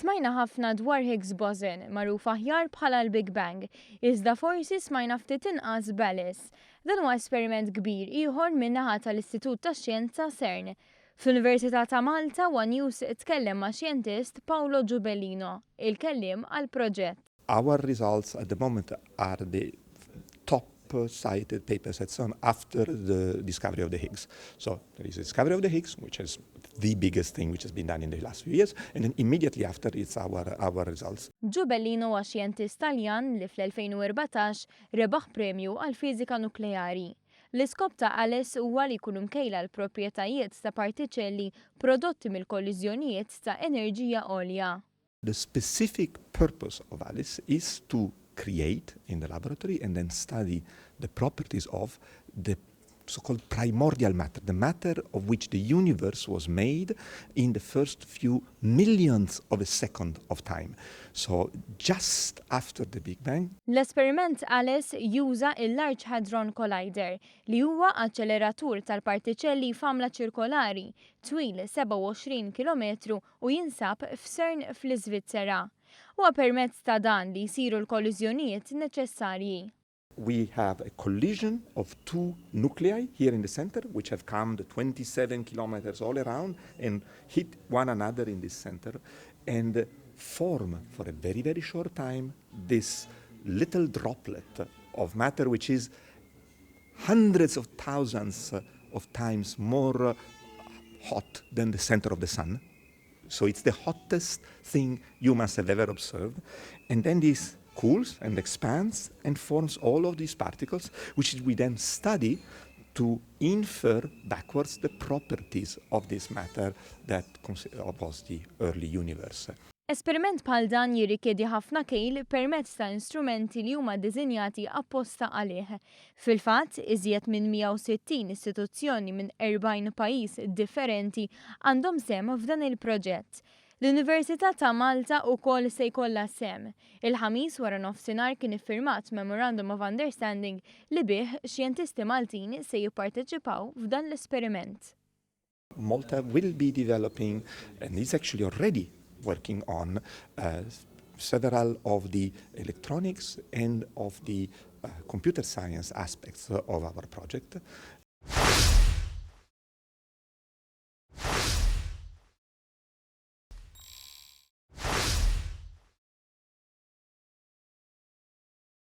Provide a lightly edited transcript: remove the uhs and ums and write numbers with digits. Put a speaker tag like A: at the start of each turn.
A: Smajna ħafna dwar Higgs boson, magħruf aħjar bħala l-Big Bang, iżda forsi smajna ftit inqas b'Alice. Dan huwa esperiment kbir ieħor min-naħa tal-Istitut tax-Xjenza CERN. Fl-Università ta' Malta, one News tkellem ma' xjentist Paolo Giubellino, il-kelliem għall-proġett.
B: Our results at the moment are the top cited papers at CERN after the discovery of the Higgs. So there is the discovery of the Higgs, which is the biggest thing which has been done in the last few years, and then immediately after it's our results.
A: Giubellino huwa xjentist Taljan li fl-2014 rebaħ premju għal fiżika nukleari. L-iskop ta' Alice huwa li jkunu mkejla l-proprjetajiet ta' partiċelli prodotti mill-kolliżjonijiet ta' enerġija għolja.
B: The specific purpose of ALICE is to create in the laboratory and then study the properties of the so-called primordial matter, the matter of which the universe was made in the first few millionths of a second of time. So just after the Big Bang.
A: L-esperiment Alice juża il-Large Hadron Collider li huwa aċċeleratur tal-partiċelli f'għamla ċirkolari twil 27 km u jinsab f'CERN fl-Iżvizzera. Huwa permezz ta' dan li jsiru l-kolliżjonijiet neċessarji.
B: We have a collision of two nuclei here in the center, which have come the 27 kilometers all around and hit one another in this center and form for a very, very short time this little droplet of matter, which is hundreds of thousands of times more hot than the center of the sun. So it's the hottest thing humans have ever observed. And then this cools and expands and forms all of these particles, which we then study to infer backwards the properties of this matter that was the early universe.
A: Esperiment bħal dan jirrikjedi ħafna kejl permezz ta' instrumenti li huma ddisinjati apposta għalih. Fil-fatt, iżjed minn 160 istituzzjoni minn 40 pajjiż differenti għandhom sehem f'dan il-proġett. L-Università ta' Malta wkoll se jkollha sehem. Il-Ħamis wara nofsinhar kien iffirmat Memorandum of Understanding li bih xjentisti Maltin se jipparteċipaw f'dan l-esperiment.
B: Malta will be developing, and is actually already working on, several of the electronics and of the computer science aspects of our project.